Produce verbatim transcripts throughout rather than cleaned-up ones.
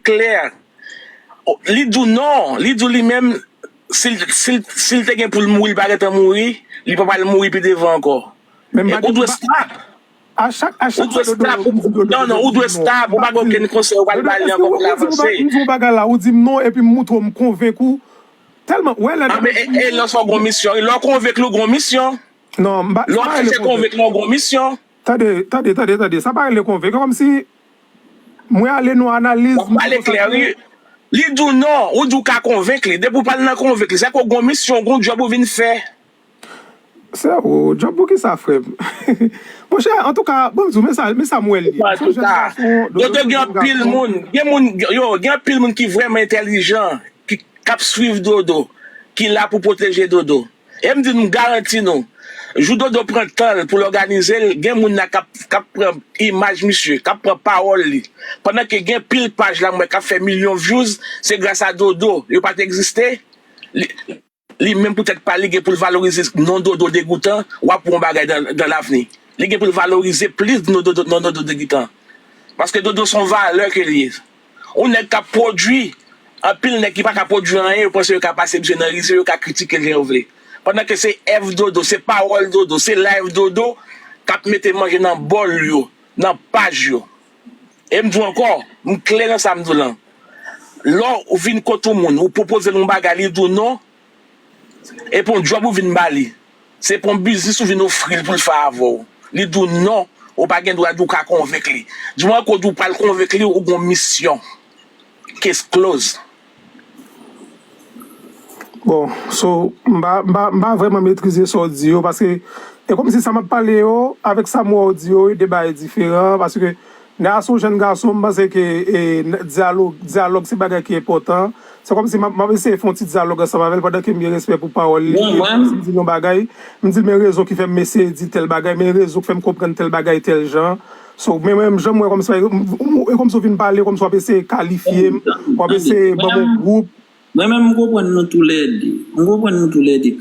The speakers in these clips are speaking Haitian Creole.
klè. Li di w non, li di w li menm, si l si l- si l te gen pou l mouri, li pa gentan mouri, li pa pral mouri pi devan ankò. Men m E pa ou di dwe stop. A chak a Ou chak dwe stop. Ou- Non, non, ou dwe stop. Ou pa gen okenn konsèy ou pral ba li ankò pou l avanse. Ou di yon bagay la, ou di m non, epi m moutre w m konvenk ou. Tèlman, wè lè. Ah, men e, e lè sa w gon misyon, lè w konvenk li w gon misyon. Non, m pa Lè w ap chèche konvenk li w gon misyon. Tande, tande, tande, tande. Sa pa rele konvenk. Kòmsi mwen ale nan analiz. W ap pale klè, wi. Li di w non, ou di w ka konvenk li. Depi w pral nan konvenk li, se ke w gon misyon, w gon djòb ou vin fè. Se ou, djòb pou kisa, frè m? Monchè, antouka, bon, m di w, men sa, men sa m wè l ye. Antouka, Dodo gen anpil moun, gen moun, yo, gen anpil moun ki vrèman entèlijan, ki, k ap swiv Dodo, ki la pou pwoteje Dodo. E m di nou, m garanti nou, jou Dodo pran tan l pou l òganize l, gen moun la k ap, k ap pran imaj misye, k ap pran pawòl li. Pandan ke gen pil paj la m wè k ap fè milyon views, se gras a Dodo, yo pa t egziste. Li, li menm pou tèt pa li gen pou l valorize non Dodo Degoutan, w ap wè yon bagay dan, dan lavni. Li gen pou l valorize plis non Dodo, non Dodo Degoutan. Paske Dodo se yon valè ke l ye. Yon nèg k ap pwodui, anpil nèg ki pa ka pwodui anyen, yo panse yo ka pase misye nan rize, yo ka kritike l jan yo vle. Pandan ke se èv Dodo, se pawòl Dodo, se live Dodo k ap mete manje nan bòl yo, nan paj yo. E m di w ankò, m klè nan sa m di w lan. Lè w vin kote yon moun, ou pwopoze l yon bagay, li di w non, epi yon djòb ou vin ba li. Se pa yon biznis ou vin ofri l pou l fè avè w. Li di w non, ou pa gen dwa di w ka konvenk li. Di moman ke w di w pral konvenk li, ou gon misyon. Case close. Bon, so, m pa, m pa, m pa vrèman metrize sa w di yo, paske e kòmsi sa m ap pale yo, avèk sa m wè w di yo, e de bagay diferan, paske nèg la se yon jèn gason, m panse ke e, dyalòg, dyalòg se bagay ki enpòtan. Se kòmsi m ap, m ap eseye fè yon ti dyalòg ansanm avè l, pandan ke m gen respè pou pawòl li, e si m di l yon bagay, m di l men rezon ki fè m eseye di tèl bagay, men rezon ki fè m konprann tèl bagay tèl jan. So, men menm jan m wè kòmsi, e kòmsi w vin pale, kòmsi w ap eseye kalifye m, w ap eseye ban m yon gwoup. Mwen menm, m konprann nou toulède. M konprann nou toulède.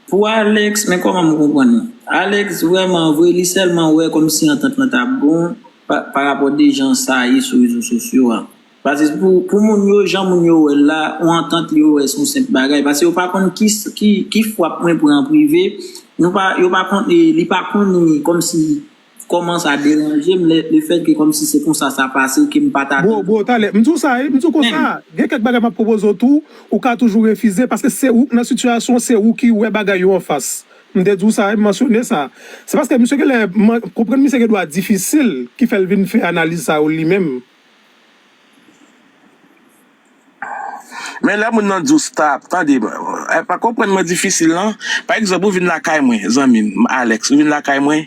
Pou Alex, men kòman m konprann li? Alex, vrèman vre, li sèlman wè kòmsi antant lan t ap bon pa, pa rapò de jan sa ye sou rezo sosyo a. Paske pou, pou moun yo, jan moun yo wè l la, yon antant yo wè se yon senp bagay. Paske yo pa konn ki, ki, ki frap mwen pran an prive. Nou pa, yo pa konn, e, li pa konn, e, kòmsi kòman sa deranje m, le, lefètke kòmsi se konsa sa pase, ke m pa ta Bro, bro, talè, m di w sa, wi, m di w konsa, gen kèk bagay m ap pwopoze w tou, ou ka toujou refize, paske se ou k nan sitiyasyon an, se ou ki wè bagay yo anfas. M te di w sa, wi, m mansyone sa. Se paske misye genlè, man, konprann misye gen dwa difisil, ki fè l vin fè analiz sa yo li menm. Men lè moun nan di w stop, tande, eh, pa konprann mwen difisil lan. Pa egzanp, ou vin lakay mwen, zanmi m, Alex, ou vin lakay mwen,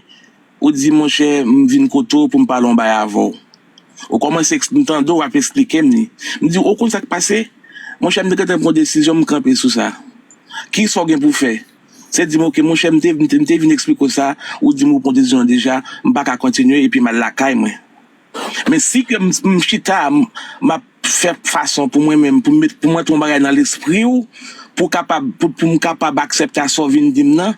ou di, monchè, m vin kote w pou m pale yon bagay avè w. Ou kòmanse eks-, m tande w ap eksplike m li. M di, ou konn sa k pase? Monchè, m te gentan pran yon desizyon, m kanpe sou sa. Kisa w gen pou w fè? Se di m, oke, monchè, m te, m te, m te vin eksplike w sa, ou di m ou pran desizyon an deja, m pa ka kontinye, epi m al lakay mwen. Men si ke m, m chita, m, m ap fè fason pou mwen menm, pou m met, pou m mete yon bagay nan lespri w, pou w kapab, pou, pou m kapab aksepte a sa w vin di m nan.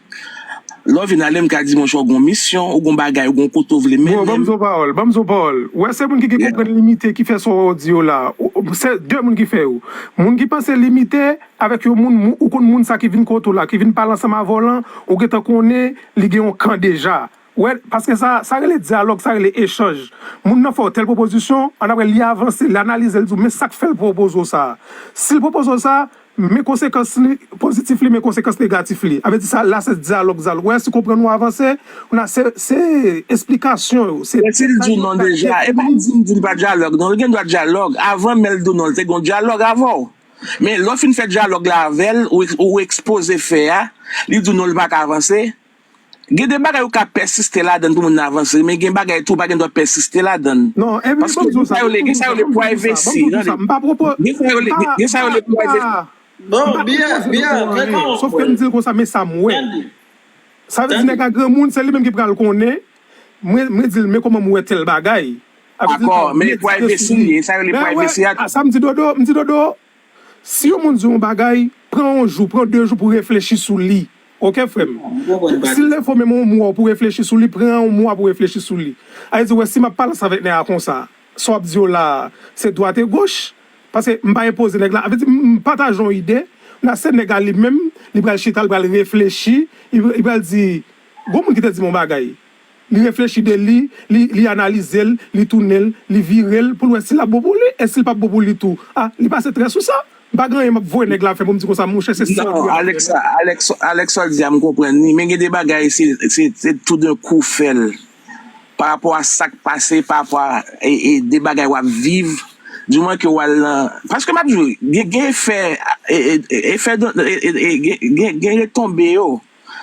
Lè w vin ale, m ka di, monchè, w gon misyon, w gon bagay, w gon kote w vle mennen m. Bro, ban m di w pawòl, ban m di w pawòl. Ou wè, se moun ki gen konprann limite ki fè sa w di yo la. Ou, ou, se de moun ki fè yo. Moun ki panse limite avèk yon moun, mou-, ou konn moun sa ki vin kote w la, ki vin pale ansanm avè w lan, ou gentan konnen li gen yon kan deja. Wè, paske sa, sa rele dyalòg, sa rele echanj. Moun nan fè w tèl pwopozisyon, annapre li avanse, li analize, li di w, men sa k fè l pwopoze w sa. Si l pwopoze w sa, men konsekans li pozitif li, men konsekans negatif li. A vle di sa, la se dyalòg, dyalòg. Wè, si konprann ou avanse, kounye a se, se esplikasyon yo. Se Men si l di w non deja, e pa di m di l pa dyalòg, non, li gen dwa dyalòg. Avan men l di w non, l te gen dyalòg avè w. Men lè w fin fè dyalòg la avè l, ou, ou ekspoze fè a, li di w non, li pa ka avanse. Gen de bagay ou ka pèsiste ladan l pou moun nan avanse, men gen bagay tou ou pa gen dwa pèsiste ladan l. Non, epi paske ban m di w sa, gen sa yo le, gen sa yo le privacy, tande. M pa pwopo-, gen sa yo le, gen sa yo le privacy. Bon, byen, byen, men kòman. Sof ke m di l konsa, men sa m wè. Sa vle di nèg la granmoun, se li menm ki pral konnen. Mwen, mwen di l, men kòman m wè tèl bagay. Dakò, men privacy li ye, sa yo le privacy a. Sa m di Dodo, m di Dodo, si yon moun di yon bagay, pran yon jou, pran de jou pou reflechi sou li. Oke, frè m? Si l lè fè w menm yon mwa pou reflechi sou li, pran yon mwa pou reflechi sou li. A vle di, wè, si m ap pale ansanm avèk nèg la konsa, sa w ap di yo la a, se dwat e goch. Paske m pa enpoze nèg la. Sa vle di, m, m pataje yon ide. La, se nèg la li menm, li pral chita, li pral reflechi, li, li pral di, gon moun ki te di m yon bagay. Li reflechi de li, li, li analize l, li tounen l, li vire l, pou l wè si l ap bon pou li, e si l p ap bon pou li tou. A, li pase trè sou sa. M pa gen anyen m ap voye nèg la fè pou m di konsa, monchè, se sa. Non, Alex, Alex, Alex, sa w di a, m konprann li, men gen de bagay, se, se, se tout d'un coup fè l. Pa rapò a sa k pase, pa rapò a, e, e, de bagay w ap viv, di moman ke w al nan, paske m ap di w, gen, gen efè, e, e, e, efè, e, e, e, gen, gen, gen retonbe yo,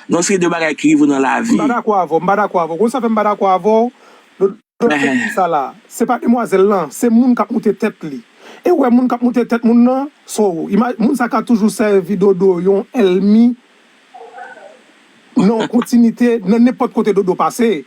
nan seri de bagay ki rive w nan lavi. M pa dakò avè w, m pa dakò avè w. Konn sa fè m pa dakò avè w? Dodò, Dodò fè di sa la. Se pa demwazèl lan, se moun k ap moute tèt li. E w wè moun k ap moute tèt moun nan, so, ima-, moun sa ka toujou sèvi Dodò yon èlmi nan yon kontinite, nan nenpòt kote Dodò pase.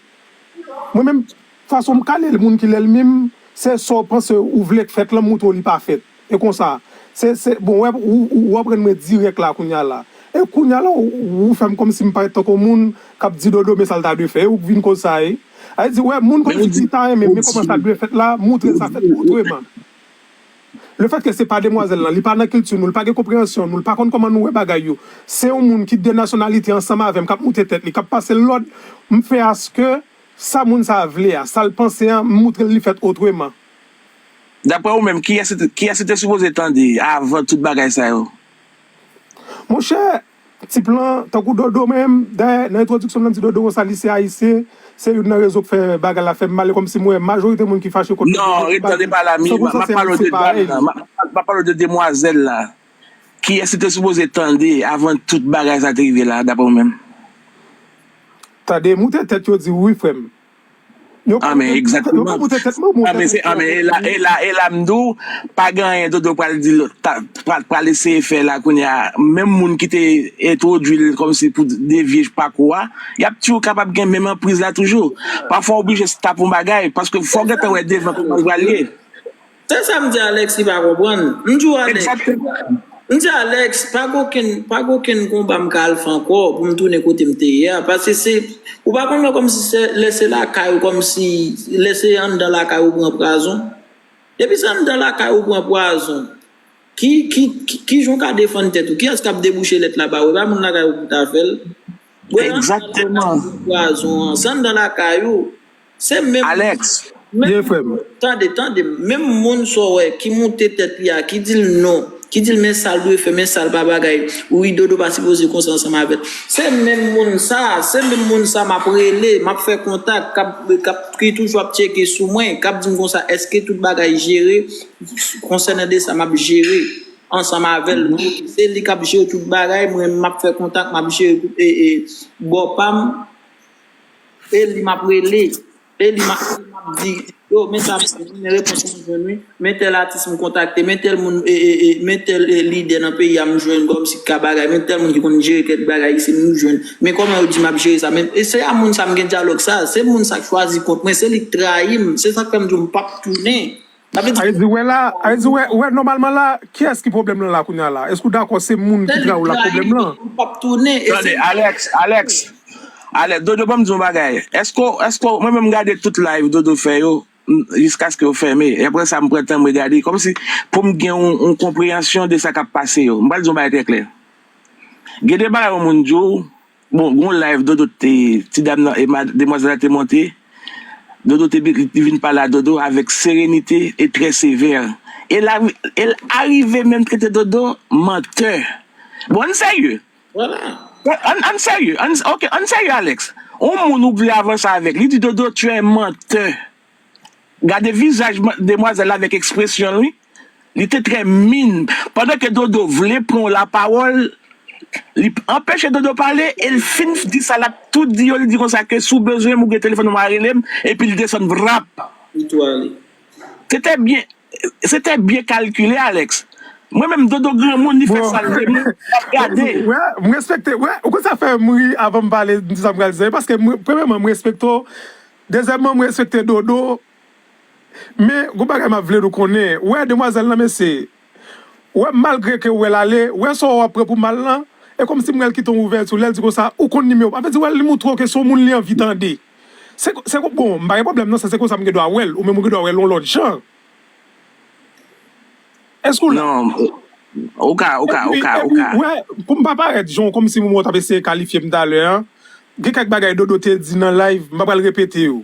Mwen menm, fason m kale l, moun ki lèlmi m, se sa w panse ou vle k fèt lan, m moutre w li pa fèt. E konsa, se, se, bon, w, ou, ou, ou aprann mwen dirèk la, kounye a la. E kounye a la, ou, ou fè m kòmsi m parèt tankou yon moun k ap di Dodò, men sa l ta dwe fè. E ou k vin koz sa, e. A di, wè, moun kòmsi ki ta renmen, men kòman sa dwe fèt la, moutre l sa fèt otreman. Lefètke se pa demwazèl lan, li pa nan kilti nou, li pa gen konpreyansyon nou, li pa konn kòman nou wè bagay yo. Se yon moun ki de nasyonalite ansanm avè m, k ap moute tèt li, k ap pase lòd, m fè aske sa moun sa a vle a, sa l panse an, m moutre l li fèt otreman. Daprè ou menm, kiyès ki te, kiyès ki te sipoze tande avan tout bagay sa yo? Monchè, tip lan, tankou Dodo menm, dayè, nan entwodiksyon m nan, m di Dodo konsa, li se ayisyen, se youn nan rezon k fè bagay la fè m mal, e kòmsi m wè majorite moun ki fache kont Dodo, non, ret tande pa la, m ap pale w de dam nan, m ap pale w de demwazèl la. Kiyès ki te sipoze tande avan tout bagay sa te rive la, daprè ou menm? Tande, moute tèt yo di wi, frè m. Yo pa moute tèt, yo pa moute tèt mwen, moute tèt mwen. Anben, e la, e la, e la m di w, pa gen anyen Dodo pral di l, ta, pral, pral eseye fè la kounye a. Menm moun ki te entwodui l kòmsi pou devye pakou a, y ap toujou kapab gen menm anpriz la toujou. Pafwa w oblije stop yon bagay, paske fò w gentan wè devan kòman l pral ye. Se sa m di Alex li pa konprann. M di w Alex, m di Alex, pa gen okenn, pa gen okenn konba m ka al fè ankò pou m tounen kote m te ye a. Paske se, ou pa konn wè kòmsi se, lè se lakay ou, kòmsi, lè se anndan lakay ou pran pwazon. Depi se anndan lakay ou pran pwazon, ki, ki, ki, ki jan w ka defann tèt ou? Kiyès k ap debouche lèt la ba ou? E pa moun lakay ou pou ta fè l? Egzakteman. Pwazon an, se anndan lakay ou. Se menm Alex. Tande, tande, menm moun sa w wè ki moute tèt li a, ki di l non, ki di l men sa l dwe fè, men sa l pa bagay. Wi, Dodo pa sipoze konsa ansanm avè l. Se menm moun sa, se menm moun sa m ap rele, m ap fè kontak, k ap, k ap, ki toujou ap tcheke sou mwen, k ap di m konsa, èske tout bagay jere? Konsènan de sa, m ap jere ansanm avè l. Se li k ap jere tout bagay, mwen, m ap fè kontak, m ap jere tout, e, e, bò pa m. E li m ap rele. E li m ap, e li m ap di, yo, men sa m jwenn wi, men repons m jwenn wi, men tèl atis m kontakte, men tèl moun, e, e, e, men tèl, e, lidè nan peyi a m jwenn kòmsi k ka bagay, men tèl moun ki konn jere kèk bagay isit m jwenn. Men kòman yo di m ap jere sa? Men, e se a moun sa m gen dyalòg sa, se moun sa k chwazi kont mwen, se li k trayi m, se sa k fè m di w m p ap tounen. Sa vle di, a vle di, wè la, a vle di, wè, wè, nòmalman la, kiyès ki pwoblèm lan la kounye a la? Èske w dakò se moun ki trayi w la k pwoblèm lan? M p ap tounen. Tande, Alex, Alex, Alex, Dodo, ban m di w yon bagay. Èske, èske, mwen menm m gade tout live Dodo fè yo, m, jiskaske yo fèmen. E apre sa, m pran tan m regade, kòmsi pou m gen yon, yon konpreyansyon de sa k ap pase yo. M pral di w yon bagay trè klè. Gen de bagay yon moun di w, bon, gon live Dodo te, ti dam nan, e mad-, demwazèl la te monte. Dodo te, li vin pale a Dodo avèk serenite e trè sevè. E l a, e l arive menm trete Dodo mantè. Bon, ann serye. Ann, ann serye. Ann, ok, ann serye, Alex. Yon moun ou vle avanse avèk, li di Dodo, tu es menteur. Gade vizaj demwazèl la avèk ekspresyon l, wi. Li te trè min. Pandan ke Dodo vle pran lapawòl, li anpeche Dodo pale, e l fin di sa l ap tout di yo, li di konsa ke si w bezwen m, ou gen telefòn mwen, rele m, epi l desann vrap. Li tou ale. Se te byen, se te byen kalkile, Alex. Mwen menm, Dodo granmoun, li fè sa l vle, m ap gade. Wè, m respekte, wè, ou konn sa fè m ri avan m pale, m di sa m pral di, paske mwen, premyèman, m respekte w, dezyèmman, m respekte Dodo, men, gon bagay m ap vle nou konnen. Wè, demwazèl lan, mesye. Wè, malgre ke wè l ale, wè sa w ap pran pou mal lan, e kòmsi m wè l kite yon ouvèti, lè l di konsa, ou konn nimewo. Sa vle di, wè, li moutre w ke se yon moun li anvi tande. Se, se, bon, m pa gen pwoblèm nan sa, se konsa m gen dwa wè l, ou menm ou gen dwa wè l yon lòt jan. Èske w la? Non, ou ka, ou ka, ou ka, ou ka. Wè, pou m pa parèt jan kòmsi moun t ap eseye kalifye m talè a, gen kèk bagay Dodo te di nan live, m pa pral repete yo.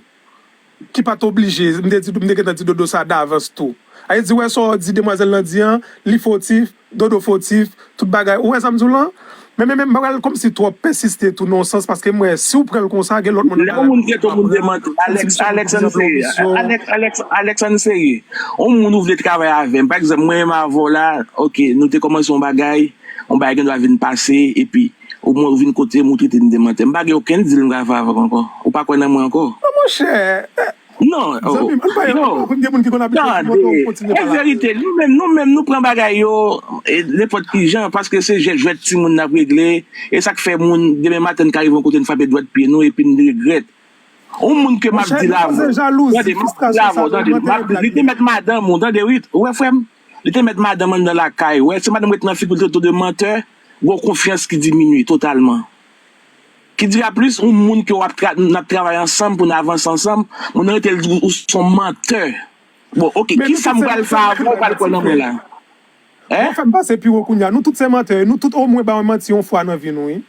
Ki pa t oblije, m te di, m te gentan di Dodo sa davans tou. Sa vle di, wè sa w di demwazèl lan di an, li fotif, Dodo fotif, tout bagay. Ou wè sa m di w lan? Men, men, men, m pa pral kòmsi twò pèsiste tou nan yon sans, paske m wè, si w pran l konsa, gen lòt moun nan. Lè yon moun trete yon moun de mantè, Alex, Alex, ann serye. Alex, Alex, Alex, ann serye. Yon moun ou vle travay avè m. Pa egzanp, mwen menm avè w la, oke, nou te kòmanse yon bagay, yon bagay gen dwa vin pase, epi ou mwen ou vin kote m, ou trete m de mantè. M pa gen okenn deal m ka fè avè w ankò. Ou pa kwè nan mwen ankò. Non, monchè. Non, oh, Zanmi m, ann pa, yo, konn gen moun ki konn abitye di mantè, ou kontinye e pale avè verite, nou menm, nou menm, nou pran bagay yo e, nenpòt ki jan, paske se jwèt, jwèt timoun n ap regle, e sa k fè moun, demen maten, n ka rive yon kote, n frape dwèt pye nou, epi n regrèt. Yon moun ke m ap di l avè w, tande, m ap di l avè w, tande, m ap di, li te mèt madanm ou, tande, wi, ou wè, frè m, li te mèt madanm anndan lakay, ou wè, se madanm ret nan figi l, li te tou de mantè, gon konfyans ki diminye totalman. Ki dira plis, yon moun ke w ap tra, n ap travay ansanm pou n avanse ansanm, moun nan rete l di ou se yon mantè. Bon, oke, kisa m pral fè avè w, ou pral kwè nan mwen la? Hein? Ou fè m pase pi wo kounye a. Nou tout se mantè, nou tout omwen ba mwen manti yon fwa nan vi nou, wi.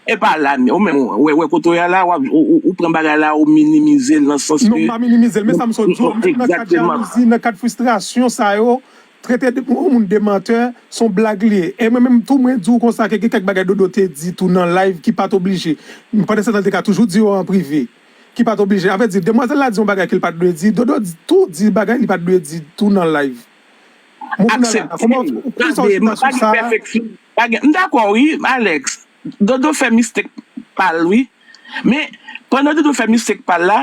E pa la, ou menm, wè, wè kote w ye a la, w ap, ou, ou, ou pran bagay la, ou minimize l nan sans ke. Non, m pa minimize l, men sa m sot di w, m di nan kad jalouzi, nan kad fristrasyon sa yo, trete yon moun de mantè, se yon blag li ye. E mwen menm tou, mwen di w konsa ke gen kèk bagay Dodo te di tou nan live ki pa t oblije. Pandan se tan, l te ka toujou di yo an prive. Ki pa t oblije. Sa vle di, demwazèl la di yon bagay ke l pa t dwe di, Dodo tou di bagay li pa t dwe di tou nan live. Aksepte. Tande, m pa gen pèfeksyon. M dakò, wi, Alex. Dodo fè mistake pa l, wi. Men, pandan Dodo fè mistake pa l la,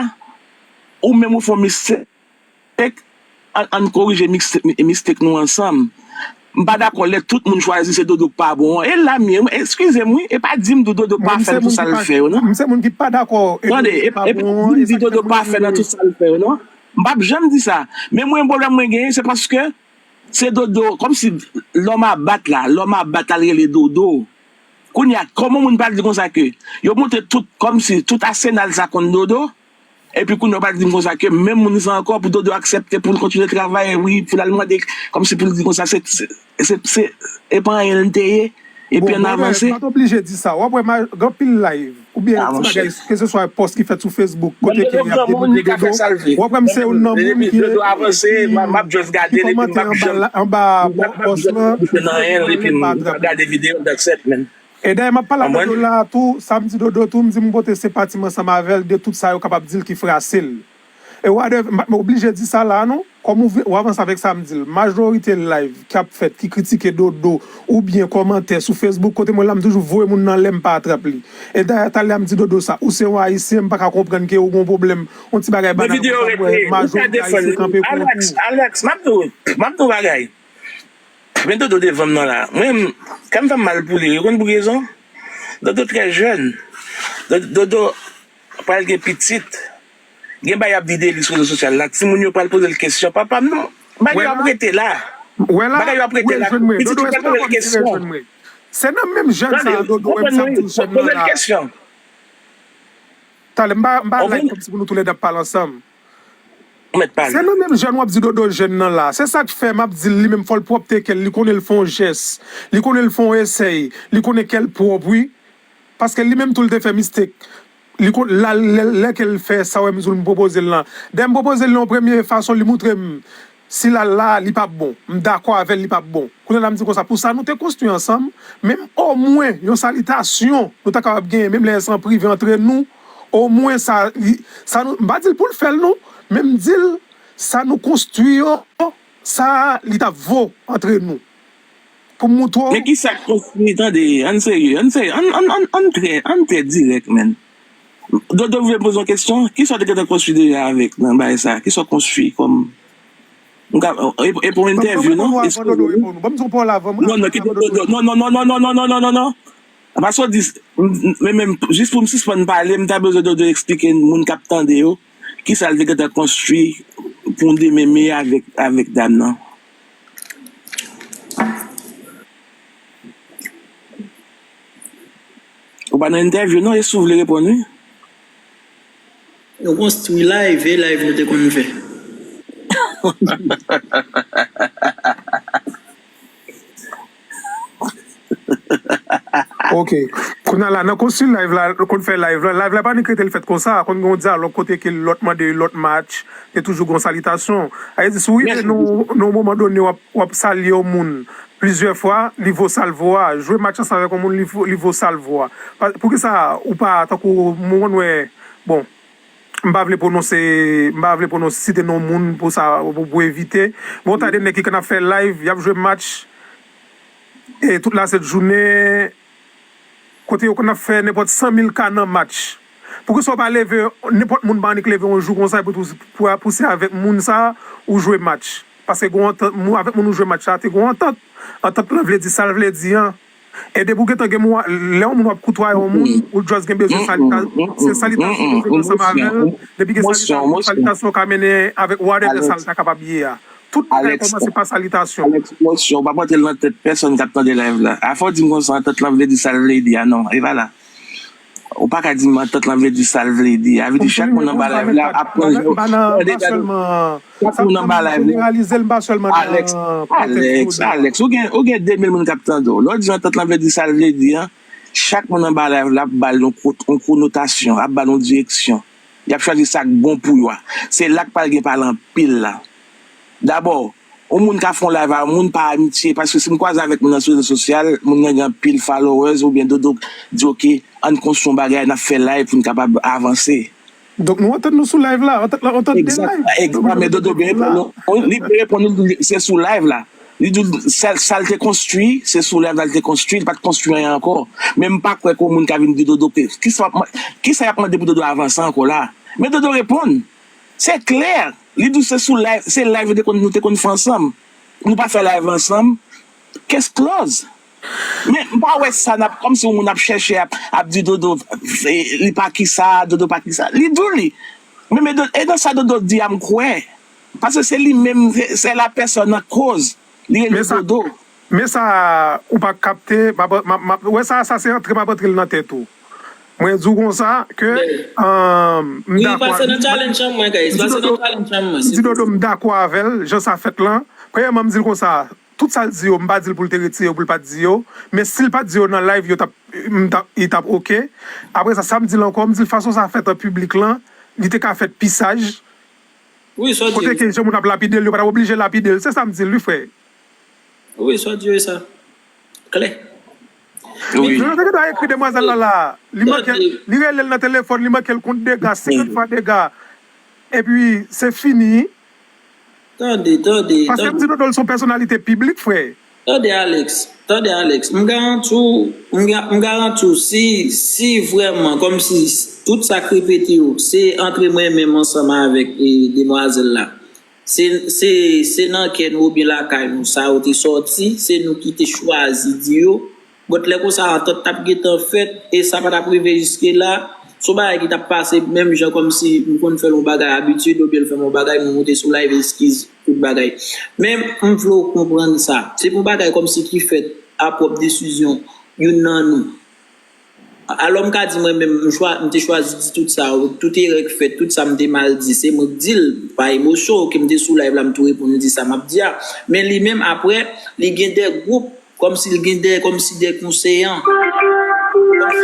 ou menm ou fè yon mistake, ann, ann korije mistake nou ansanm. M pa dakò lè tout moun chwazi se Dodo k pa bon an. E la m ye, eskize m, wi, e pa di m tou Dodo pa fè nan tout sa l fè yo, non. M se moun ki pa dakò. Tande, e, e pa di m di Dodo pa fè nan tout sa l fè yo, non. M p ap janm di sa. Men mwen, pwoblèm mwen genyen, se paske se Dodo, kòmsi lòm a bat la, lòm a bat al rele Dodo. Kounye a, kòman moun pral di konsa ke yo montre tout, kòmsi tout asenal sa kont Dodo, epi kounye a yo pral di m konsa ke menm moun sa ankò, pou Dodo aksepte pou l kontinye travay, wi, pou l al mande, kòmsi pou l di konsa, se, se, se, se, e pa anyen l te ye, epi ann avanse. Ou pa t oblije di sa, w ap wè gen anpil live. Oubyen ti bagay, keseswa pòs ki fèt sou Facebook, kote ke y ap demote Dodo. W ap wè m se youn nan moun ki, ki kòmante anba pòs lan, epi m pa atrap li. E dayè, m ap pale ak Dodo la a tou, sa m di Dodo tou, m di m pote senpati m ansanm avè l de tout sa yo kapab di l ki frase l. E w a de, m pa oblije di sa la a non. Kòm ou, ou avanse avèk sa m di l, majorite live k ap fèt ki kritike Dodo oubyen kòmantè sou Facebook, kote mwen la m toujou voye moun nan lè m pa atrap li. E dayè talè a m di Dodo sa, ou se yon Ayisyen, m pa ka konprann ke ou gon pwoblèm, yon ti bagay banal konsa, m wè majorite Ayisyen kanpe kont ou. Alex, Alex, m ap di w, m ap di w bagay. Men Dodo devan m nan la, mwen, kè m fè m mal pou li, ou konn pou ki rezon? Dodo trè jèn. Dodo pral gen pitit. Gen bagay y ap di de li sou rezo sosyal la. Timoun yo pral poze l kesyon. Papa m non. Bagay yo ap rete la. Bagay yo ap rete la. Pitit yo pral poze l kesyon. Se nan menm jèn sa a, Dodo, wè m sa m di w jèn nan la. Talè, m pa, m pa like kòmsi pou nou toulède ap pale ansanm. Se nan menm jèn w ap di Dodo jèn nan la. Se sa k fè m ap di l, li menm fò l pwòpte kè l, li konnen l fè yon jès, li konnen l fè yon esèy, li konnen kè l pwòp, wi. Paske li menm tou l te fè mistake. Li konn, la, lè, lè ke l fè sa w wè m di w m pwopoze l lan. Dayè m pwopoze l yon premye fason, li moutre m si l al la, li p ap bon. M dakò avè l, li p ap bon. Kounye a la m di konsa, pou sa nou te konstwi ansanm, men m omwen yon salitasyon nou ta kapab genyen, menm lè se an prive antre nou, omwen sa, li, sa nou, m pa di l pou l fè l non, men m di l sa nou konstwi yo, sa li t ap vo antre nou. Pou m moutre w. Men kisa k konstwi, tande, ann serye, ann serye, ann, ann, ann, ann trè, ann trè dirèk, menn. Dodo vle poze yon kesyon, kisa w te gentan konstwi deja avèk nan bagay sa? Kisa w konstwi kòm, m ka, e, e pou entèvyou, non? Eskize m, non? Non, non, kite Dodo, non, non, non, non, non, non, non, non, non, non, non. Paske w di, m, m, men, men, jis pou m sispann pale, m ta bezwen Dodo eksplike moun k ap tande yo kisa l te gentan konstwi pou demen me avèk, avèk dam nan. Ou pa nan entèvyou non, e si w vle reponn wi. Nou konstwi live, e live nou te konn fè. Ok. Kounye a la, nan konstwi live la, konn fè live la, live la pa nik rete l fèt konsa, konn gen yon dyalòg kote ke lòt mande lòt match, te toujou gen yon salitasyon. Sa vle di, si w rive nan yon moman done, w ap, w ap salye yon moun plizyè fwa, li vo sa l vo a. Jwe match ansanm avèk yon moun, li vo, li vo sa l vo a. Poukisa ou pa, tankou, mwen konn wè, bon, m pa vle pwononse, m pa vle pwononse site non moun pou sa, pou, pou evite. Bon, tande nèg ki konn ap fè live, y ap jwe match, e tout la sent jounen, kote yo konn ap fè nenpòt san mil ka nan match. Poukisa w pa leve, nenpòt moun pa annik leve yon jou konsa, epi pou, pou, pou se avèk moun sa ou jwe match? Paske gen yon antant, moun, avèk moun ou jwe match la, te gen yon antant. Antant lan vle di sa l vle di an. E depi w gentan gen moun, lè yon moun w ap koutwaye yon moun, ou just gen bezwen salita, se salitasyon ou bezwen ansanm avè l. Depi gen salitasyon, salitasyon ka mennen avèk whatever sa l ta kapab ye a. Tout bagay kòmanse pa salitasyon. Alex, emosyon, ou pa pote l nan tèt pèsonn k ap tande live la. Afè w di m konsa, antant lan vle di sa l vle di a, non, e pa la. Ou pa ka di m antant lan vle di sa l vle di a. Vle di chak moun anba live la ap pran jan. Tande, tande. Chak moun anba live la. Alex, Alex, Alex, ou gen, ou gen de mil moun k ap tande w. Lè w di antant lan vle di sa l vle di a, chak moun anba live la ap ba l yon, yon konotasyon, ap ba l yon direksyon. Y ap chwazi sa k bon pou yo a. Se la k pral gen pale anpil la. Dabò, yon moun ka fè yon live a yon moun pa amitye, paske si m kwaze avèk moun nan sou rezo sosyal, moun nan gen anpil followers oubyen Dodo di, "Ok, ann konstwi yon bagay, n ap fè live pou n kapab avanse." Donk nou antann nou sou live la, antant lan, antant de live. Egzak, men Dodo byen reponn nou. Li byen reponn nou, se sou live la. Li di w sa, sa l te konstwi, se sou live la l te konstwi, li pa t konstwi anyen ankò. Men m pa kwè ke yon moun ka vin di Dodo ke, kisa w ap man-, kisa y ap mande pou Dodo avanse ankò la? Men Dodo reponn. Se klè. Li di w se sou live, se live nou te konn, nou te konn fè ansanm. Nou pa fè live ansanm. Case close. Men m pa wè sa n ap, kòmsi yon moun ap chèche ap, ap di Dodo, e, li pa kisa, Dodo pa kisa. Li di w li. Men, men, e nan sa Dodo di a m kwè. Paske se li menm, se, se la pèsòn an koz. Li rele Dodo. Men sa ou pa kapte, m ap, m ap, m ap, wè sa, sa se antre m ap antre l nan tèt ou. Mwen di w konsa ke, um, m dakò. Li pase nan challenge an mwen, guys. Pase nan challenge an mwen. M di Dodo m dakò avè l, jan sa fèt lan. Premyèman, m di l konsa, tout sa l di yo, m pa di l pou l te retire yo, pou l pa t di yo. Men si l pa t di yo nan live, yo t ap, m t ap, li t ap oke. Apre sa, sa m di l ankò, m di l fason sa fèt an piblik lan, li te ka fèt pi saj. Wi, sa w di. Kote ke jan moun ap lapide l, yo pa t ap oblije lapide l. Se sa m di l, wi, frè. Wi, sa w di, wi, sa. Klè. Wi. Jonathan te dwe ekri demwazèl la la. Li manke, li rele l nan telefòn, li manke l kont dega, senkant fwa dega. Epi, se fini. Tande, tande, tande. Paske m di Dodo l se yon pèsonalite piblik, frè. Tande, Alex. Tande, Alex. M garanti w, m ga-, m garanti w, si, si vrèman, kòmsi tout sa k repete yo, se antre mwen menm ansanm avèk, e, demwazèl la. Se, se, se nan kè nou oubyen lakay nou, sa yo te sòti, se nou ki te chwazi di yo. But lè konsa, antant t ap gentan fèt, e sa pa t ap rive jiske la. Se yon bagay ki t ap pase menm jan kòmsi m konn fè l yon bagay abitid, oubyen l fè m yon bagay, m moute sou live, eskiz, tout bagay. Men, m vle w konprann sa. Se pa yon bagay kòmsi ki fèt a pwòp desizyon youn nan nou. Alò, m ka di mwen menm, m chwa-, m te chwazi di tout sa, tout erè k fèt, tout sa m te mal di, se mwen k di l, pa emosyon, oke, m te sou live la, m tou reponn, m di sa m ap di a. Men li menm, apre, li gen de gwoup, kòmsi l gen de, kòmsi de konseyan. Kòmsi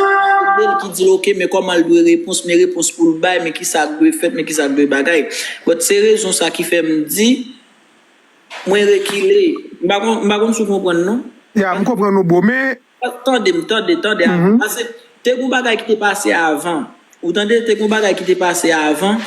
se l ki di l, oke, men kòman l dwe repons, men repons pou l bay, men kisa k dwe fèt, men kisa k dwe bagay. But se rezon sa ki fè m di, mwen rekile. M pa konn, m pa konn si w konprann, non. Ya, m konprann ou, bro, men Tande m, tande, tande. Paske te gon bagay ki te pase avan. Ou tande, te gon bagay ki te pase avan.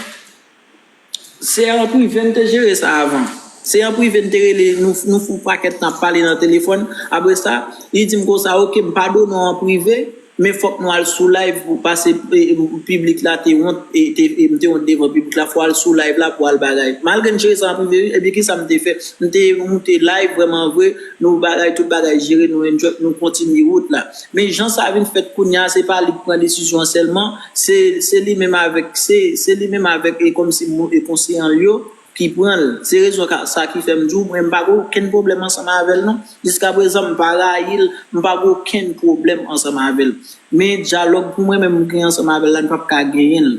Se an prive n te jere sa avan. Se an prive n te rele, nou, nou fè yon pakèt tan ap pale nan telefòn. Apre sa, li di m konsa, oke, m padone w an prive, men fòk nou al sou live pou pase, e, piblik la te wont, e, te, e, m te wont devan piblik la, fò w al sou live la pou w al bagay. Malgre n jere sa an prive, wi, ebyen kisa m te fè? M te moute live vrèman vre, nou bagay, tout bagay jere, nou enjoy, nou kontinye wout la. Men jan sa vin fèt kounye a, se pa li k pran desizyon an sèlman, se, se li menm avèk, se, se li menm avèk, e kòmsi moun, e konseyan l yo ki pran l. Se rezon ka, sa ki fè m di w, mwen, m pa gen okenn pwoblèm ansanm avè l, non. Jiskaprezan, m pa rayi l, m pa gen okenn pwoblèm ansanm avè l. Men dyalòg pou mwen menm, m gen ansanm avè l la, n p ap ka genyen l.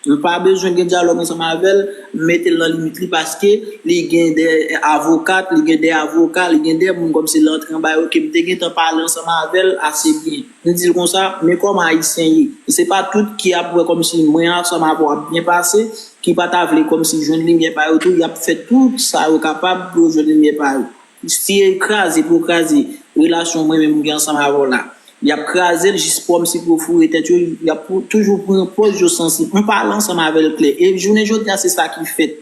M pa bezwen gen dyalòg ansanm avè l, m mete l nan limit li paske li gen de avokat, li gen de avoka, li gen de moun kòmsi l antre anba yo ke m te gentan pale ansanm avè l ase byen. M di l konsa, men kòman Ayisyen ye. E se pa tout ki ap wè kòmsi mwen ansanm avè w ap byen pase, ki pa ta vle kòmsi jwenn limyè pa yo tou, y ap fè tout sa yo kapab pou yo jwenn limyè pa yo. Si e kraze pou yo kraze relasyon mwen menm m gen ansanm avè w la, y ap kraze l jis kòmsi pou yo foure tèt yo, y ap pou- toujou pran pòz yo sansib. M pale ansanm avè l klè. E jounen jodi a, se sa ki fèt.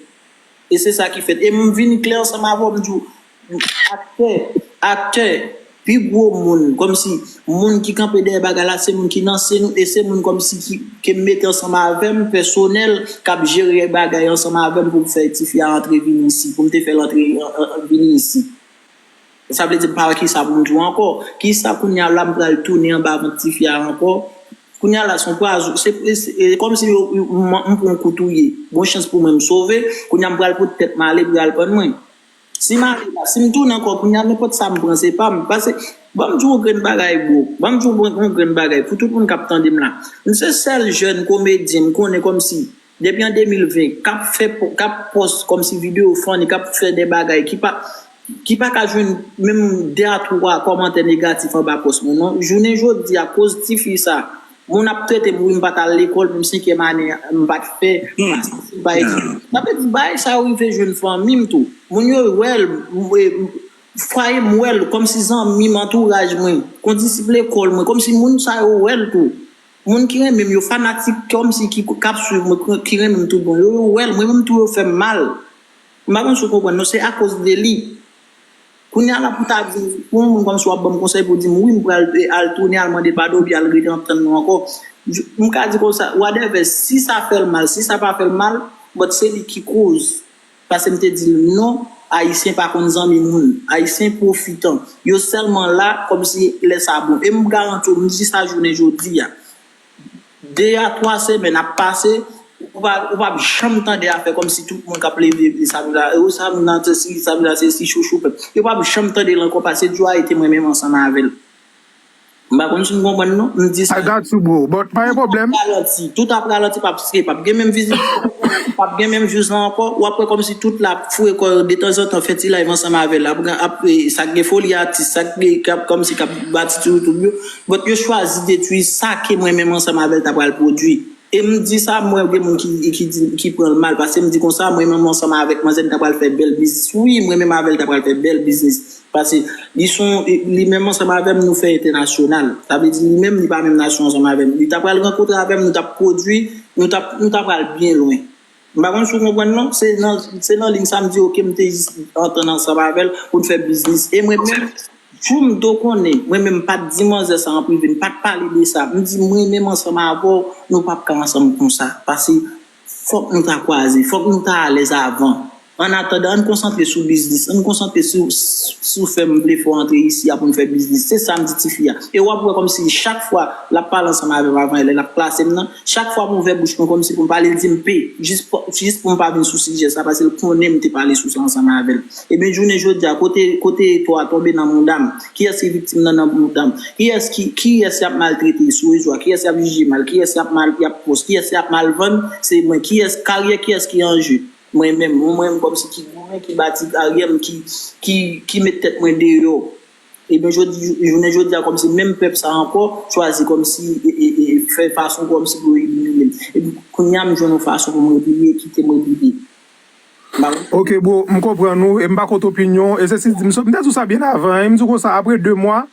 E se sa ki fèt. E m vin klè ansanm avè w, m di w, aktè, aktè, pi gwo moun, kòmsi moun ki kanpe dèyè bagay la, se moun ki nan sen nou, e se moun kòmsi ki, ke m mete ansanm avè m, pèsonèl, k ap jere bagay ansanm avè m pou m fè tifi a antre vin isi, pou m te fè l antre an- an- vin isi. Sa vle di m pa wè kisa pou m di w ankò. Kisa kounye a la m pral tounen anba vant tifi a ankò? Kounye a la se yon pwazon. Se, se, se kòmsi yo, yo- m, m pran yon kou touye. Bon chans pou mwen m sove. Kounye a m pral pot tèt m ale pou y al prann mwen. Si m ale la, si m tounen ankò, kounye a nenpòt sa m pran se pa m. Pase, ban m di w yon grenn bagay, bro. Ban m di w yon grenn bagay pou tout moun k ap tande m la. M se sèl jèn komedyen m konnen kòmsi depi an de mil ven, k ap fè po- k ap pòs kòmsi videyo funny, k ap fè de bagay ki pa ki pa ka jwenn menm de a twa kòmantè negatif anba pòs mwen non. Jounen jodi a, akoz tifi sa, moun ap trete m, wi, m pa t al lekòl, menm senkyèm ane m pa t fè, m pa santi m pa egziste. Sa vle di bagay sa yo rive jwenn fanmi m tou. Moun yo wè l, m- e- fwaye m wè l, kòmsi zanmi m, antouraj mwen, kondisip lekòl mwen, kòmsi moun sa yo wè l tou. Moun ki renmen m yo, fanatik kòmsi ki k ap swiv mwen, ki renmen m tout bon, yo, yo wè l, mwen menm tou yo fè m mal. M pa konn si w konprann non, se akoz de li. Kounye a la pou ta di, pou yon moun kòmsi w ap ban m konsèy pou di m, wi, m pral al tounen, al mande padon, oubyen al rete antann nou ankò. M ka di konsa, whatever, si sa fè l mal, si sa pa fè l mal, but se li ki koz. Pase m te di l non, Ayisyen pa konn zanmi moun. Ayisyen pwofitan. Yo sèlman la kòmsi lè sa bon. E m garanti w, m di sa jounen jodi a. De a twa semèn ap pase, ou pa, ou p ap janm tande afè kòmsi tout moun k ap leve Samira, e ou Samira nan sesi, Samira sesi, chouchou pèp. Yo p ap janm tande l ankò pase Djo Ayiti mwen menm ansanm avè l. M pa konn si n konprann non, m di sa. I got you, bro. But pa gen pwoblèm. Tout ap ralanti, tout ap ralanti, p ap se, p ap gen menm vizit, p ap gen menm views la ankò. W ap wè kòmsi tout la ap foure kò yo detanzantan, fè ti live ansanm avè l, ap, ap, sa k gen foli atis, sa k gen, k ap, kòmsi k ap bati ti YouTube yo. But yo chwazi detwi sa ke mwen menm ansanm avè l ta pral pwodui. E m di sa, mwen gen moun ki, ki di, ki pran l mal, paske m di konsa, mwen menm ansanm avèk manzè, m ta pral fè bèl biznis. Wi, mwen menm avè l ta pral fè bèl biznis. Paske li son, li menm ansanm avè m, nou fè entènasyonal. Sa vle di, li menm, li pa menm nasyon ansanm avè m. Li ta pral rankontre avè m, nou t ap pwodui, nou t ap, nou ta pral byen lwen. M pa konn si w konprann non, se nan, se nan liy sa m di, oke, m te jis antann ansanm avè l pou n fè biznis. E mwen menm, jou m do konnen, mwen menm m pa t di manzè sa an prive, m pa t pale de sa. M di, mwen menm ansanm avè w, nou p ap ka ansanm konsa. Paske fòk nou ta kwaze, fòk nou ta alèz avan. Annatandan, ann konsantre sou biznis, ann konsantre sou, sou fè m vle fè w antre isi a pou n fè biznis. Se sa m di tifi a. E w ap wè kòmsi chak fwa l ap pale ansanm avè m avan lè l ap klase m nan, chak fwa m ouvè bouch mwen kòmsi pou m pale, l di m pe, jis pou, jis pou m pa vin sou sijè sa, paske l konnen m te pale sou sa ansanm avè l. Ebyen, jounen jodi a, kote, kote to a tonbe nan mouda m? Kiyès ki viktim nan nan mouda m? Kiyès ki, kiyès y ap maltrete sou rezo a? Kiyès y ap jije mal? Kiyès y ap mal, y ap pòs? Kiyès y ap mal vann? Se mwen. Kiyès, karyè kiyès ki an je? Mwen menm, mwen menm kòmsi ki goumen, ki bati karyè m, ki, ki, ki met tèt mwen deyò. Ebyen, jodi, jounen jodi a, kòmsi menm pèp sa ankò chwazi kòmsi, e, e, e, fè fason kòmsi pou yo ilimine m. Epi, kounye a, m jwenn yon fason pou m repliye, kite m repliye. M pa konn. Ok, bro, m konprann ou, e m pa kont opinyon, e se si, m, m te di w sa byen avan, e m di w konsa, apre de mwa,